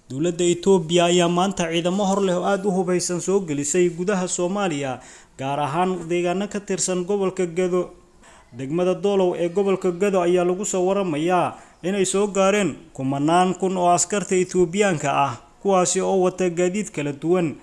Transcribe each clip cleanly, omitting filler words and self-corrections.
Dowladda Itoobiya ayaa maanta ciidamo hor leh oo aad u hubeysan soo gelisay gudaha Soomaaliya, gaar ahaan deegaano ka tirsan gobolka Gedo. Degmada Doolow ee gobolka Gedo ayaa lagu soo waramayaa inay soo gaareen kumanaan kun oo askarta Itoobiyaanka ah, kuwaasi oo wata gaadiid kala duwan.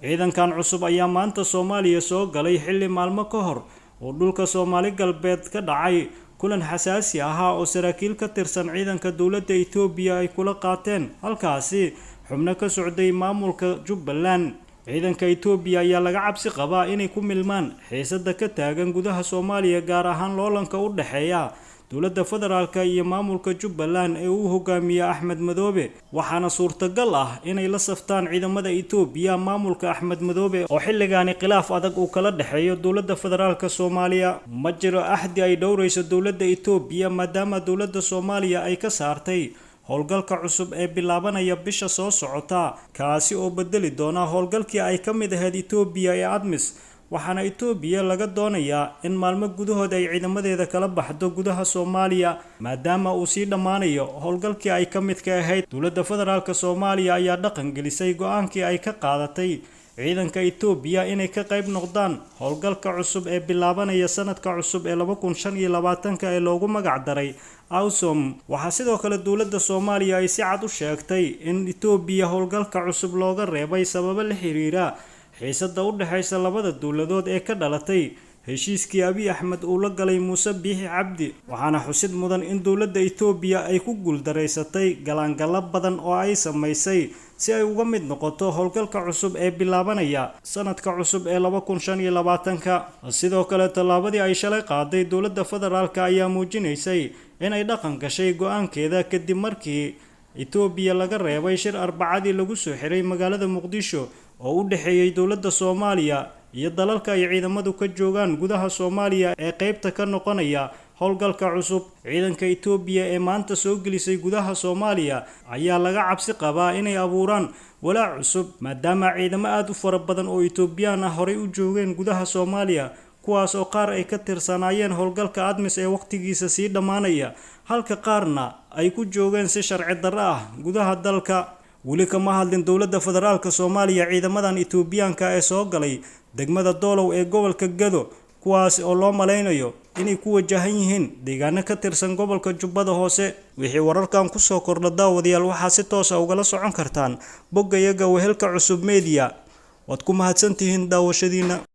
Ciidankan cusub ayaa maanta Soomaaliya soo galay xilli maalmo ka hor oo dhulka Soomaali Galbeed ka dhacay kulan xasaasi ahaa oo saraakiil ka tirsan ciidanka dowladda Itoobiya ay kula qaateen halkaasi xubno ka socday maamulka Jubbaland. Ciidanka Itoobiya ayaa laga cabsi qabaa inay ku milmaan xiisadda ka taagan gudaha Soomaaliya, gaar ahaan loolanka u dhexeeya dowladda federaalka iyo maamulka Jubbaland ee uu hogaamiyo Axmed Madoobe, waxaana suurtagal ah inay la saftaan ciidamada Itoobiya maamulka Axmed Madoobe oo xilligaani khilaaf adag uu kala dhexeeyo dowladda federaalka Soomaaliya. Ma jiro axdi ay dhowreyso dowladda Itoobiya maadaama dowladda Soomaaliya ay ka saartay howlgalka cusub ee bilaabanaya bisha soo socota, kaasi oo bedeli doona howlgalkii ay ka mid ahayd Itoobiya ee ADMIS. Waxaana Itoobiya laga doonayaa in maalmo gudahood ay ciidamadeeda kala baxdo gudaha Soomaaliya, maadaama uu sii dhammaanayo howlgalkii ay ka midka ahayd. Dowladda federaalka Soomaaliya ayaa dhaqan gelisay go'aankii ay ka qaadatay ciidanka Itoobiya inay ka qayb noqdaan howlgalka cusub ee bilaabanaya sanadka cusub ee 2025 ee loogu magac daray AUSSOM. Waxaa sidoo kale dowladda Soomaaliya ay si cad u sheegtay in Itoobiya howlgalka cusub looga reebay sababo la xiriira xiisadda u dhexeysa labada dowladood ee ka dhalatay heshiiskii Abiy Axmed uu la galay Muuse Biixi Cabdi. Waxaana xusid mudan in dowladda Itoobiya ay ku guuldareysatay galaangallo badan oo ay samaysay si ay uga mid noqoto howlgalka cusub ee bilaabanaya sanadka cusub ee 2025. Sidoo kale, tallaabadii ay shalay qaaday dowladda federaalka ayaa muujinaysay inay dhaqan gashay go'aankeeda kadib markii Itoobiya laga reebay shir Arbacadii lagu soo xiray magaalada Muqdisho oo u dhexeeyay dowladda Soomaaliya iyo dalalka ay ciidamadu ka joogaan gudaha Soomaaliya ee qaybta ka noqonaya howlgalka cusub. Ciidanka Itoobiya ee maanta soo gelisay gudaha Soomaaliya ayaa laga cabsi qabaa inay abuuraan walaac cusub, maadaama ciidamo aad u fara badan oo Itoobiyaan ah horay u joogeen gudaha Soomaaliya, kuwaas oo qaar ay ka tirsanaayeen howlgalka ADMIS ee waqtigiisa sii dhammaanaya, halka qaarna ay ku joogeen si sharci darro ah gudaha dalka. Weli kama hadlin dowladda federaalka Soomaaliya ciidamadan Itoobiyaanka ee soo galay degmada Doolow ee gobolka Gedo, kuwaas oo loo malaynayo inay ku wajahan yihiin deegaano ka tirsan gobolka Jubbada Hoose. Wixii wararkan ku soo kordha, daawadayaal, waxaa si toos ah ugala socon kartaan boggayaga Wehelka Cusub Media. Waad ku mahadsantihiin daawashadiina.